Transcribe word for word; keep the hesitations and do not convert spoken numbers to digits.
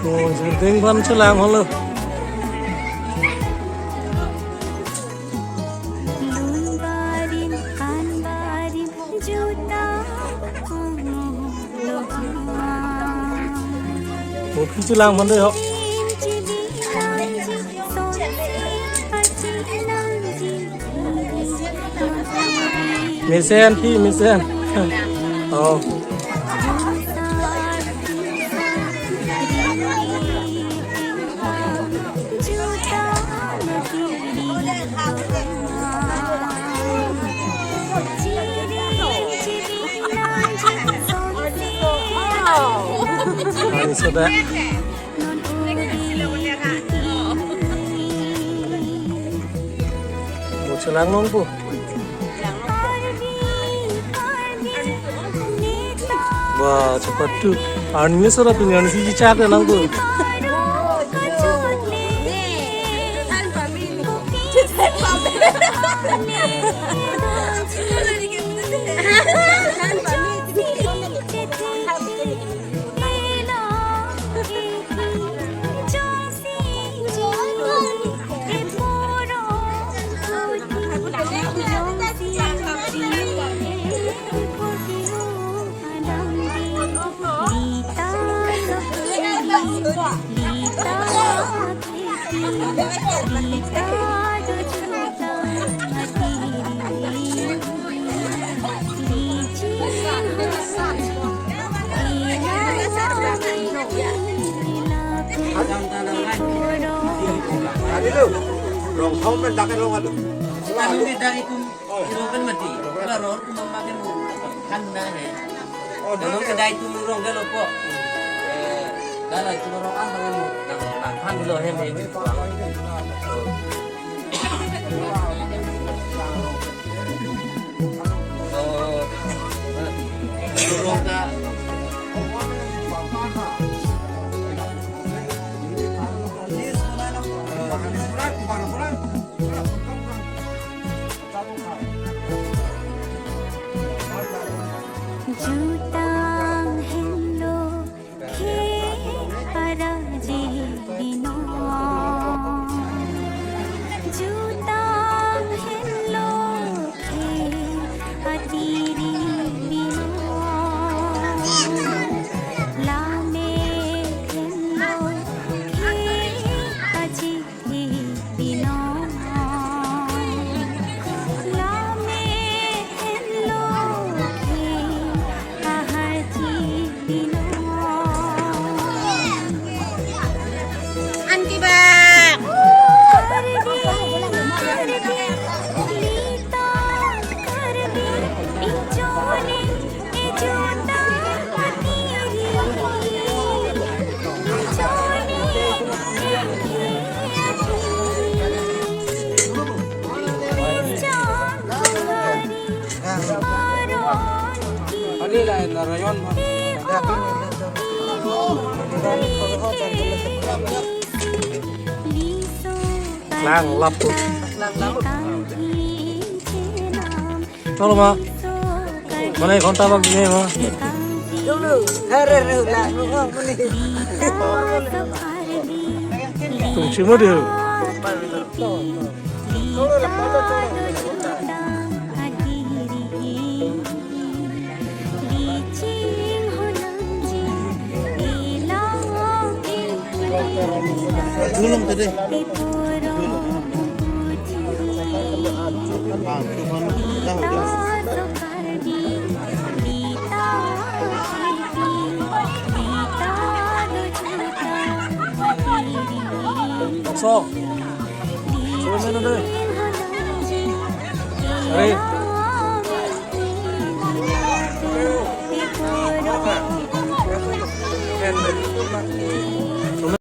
Oh, shooting phan chelang holo. Lun barim, kan barim, juta, oh, lo. Kopi chelang phan dei ho. Mesen, phi mesen. Oh. Ani soda. Mo chelang nong po. Wah, cepat tu. Arni sora tu, arni si cak nang po. Rong thom pen dak rong adu. Anu ke dak itum irong kan mati. Kalau rong itum makin kan na he. Kalau ke dak itum irong ke lopo. Eh, kalau itum rong ah kan nang nang kan lo he he. Jutang henlo khe araji bino. Jutang henlo khe atiri bino. Lame henlo khe aji bino. Lame henlo khe aharji bino. An kibak. Karbi, Karbi, lita Karbi, inchoni Lang lap tu. Cholo ma. Mane ghonta bak dine ma. Tung chimo de. Dulong tadi. Bang, tu kan, yang, yang. Sok. Sok, mana deh? Are.